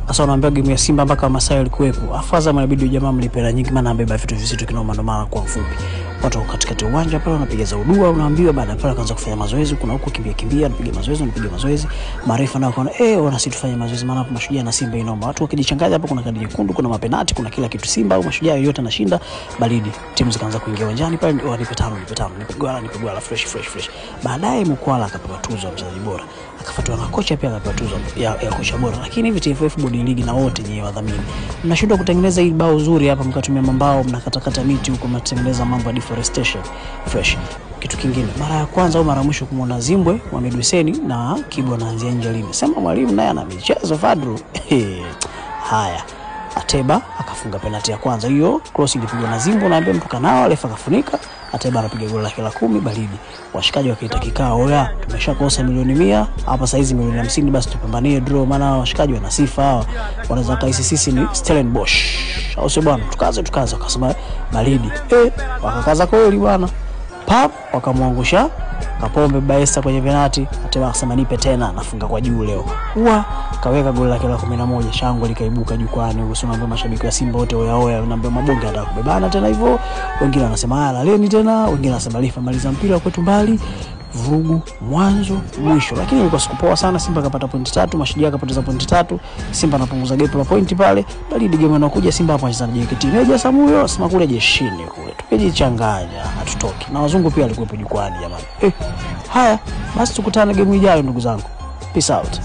Sasa unaambia game ya Simba mpaka Masai alikuwepo. Afu Azam inabidi jamaa mlipe hela nyingi, maana amebeba vitu vizito kinoma, ndo maana kwa mfupi. Watu katikati ya uwanja pale wanapiga za udua, unaambiwa baada pale kaanza kufanya mazoezi, kuna huko kimbia kimbia, anapiga mazoezi, anapiga mazoezi. Marefa nao kaona wana sisi tufanye mazoezi, maana hapo Mashujaa na Simba inoma. Watu wakijichanganya hapo, kuna kadi nyekundu, kuna mapenati, kuna kila kitu. Simba au Mashujaa yoyote anashinda, baridi. Timu zikaanza kuingia uwanjani pale, nipe tano, nipe tano, nipe gwala, nipe gwala, fresh fresh fresh. Baadaye Mkwala akapewa tuzo ya mchezaji bora, akafuatwa na kocha pia akapewa tuzo ya kocha bora. Lakini hivi TFF, bodi ligi na wote nyewe wadhamini, mnashindwa kutengeneza hii bao zuri hapa, mkatumia mambao, mnakatakata miti huko, mnatengeneza mambo ya deforestation fresh. Kitu kingine, mara ya kwanza au mara mwisho kumwona Zimbwe Mohamed Hussein na Kibu anaanzia nje lini? Sema mwalimu naye ana michezo Fadru. Haya, Ateba akafunga penalti ya kwanza, hiyo cross ilipigwa na Zimbwe, naambia mtu kanao, refa akafunika. Ateba anapiga goli lake la 10 baridi. Washikaji wakaita kikao, oya, tumeshakosa milioni 100 hapa saizi milioni 50, basi tupambanie draw, maana washikaji wana sifa hawa, wanaweza kaisi sisi ni Stellenbosch, au sio bwana? Tukaze tukaze, wakasema baridi. Wakakaza kweli bwana, pap wakamwangusha Kapombe Baesa kwenye penalti. Ateba akasema nipe tena, nafunga kwa juu leo. Wa kaweka goli lake la 11, shangwe likaibuka jukwani. Unaambia mashabiki wa Simba wote oya oya, unaambia mabonge anataka kubebana tena hivyo. Wengine wanasema haya laleni tena, wengine wanasema refa maliza mpira kwetu mbali. Vurugu mwanzo mwisho. Lakini ilikuwa siku poa sana, Simba akapata pointi 3, Mashujaa akapoteza pointi 3. Simba anapunguza gap la pointi pale. Bali game inakuja Simba hapo anacheza na JKT. Meja Samuyo sema kule jeshini kule. Tukijichanganya hatutoki. Na wazungu pia walikuwepo jukwani jamani. Haya, basi tukutane game ijayo ndugu zangu. Peace out.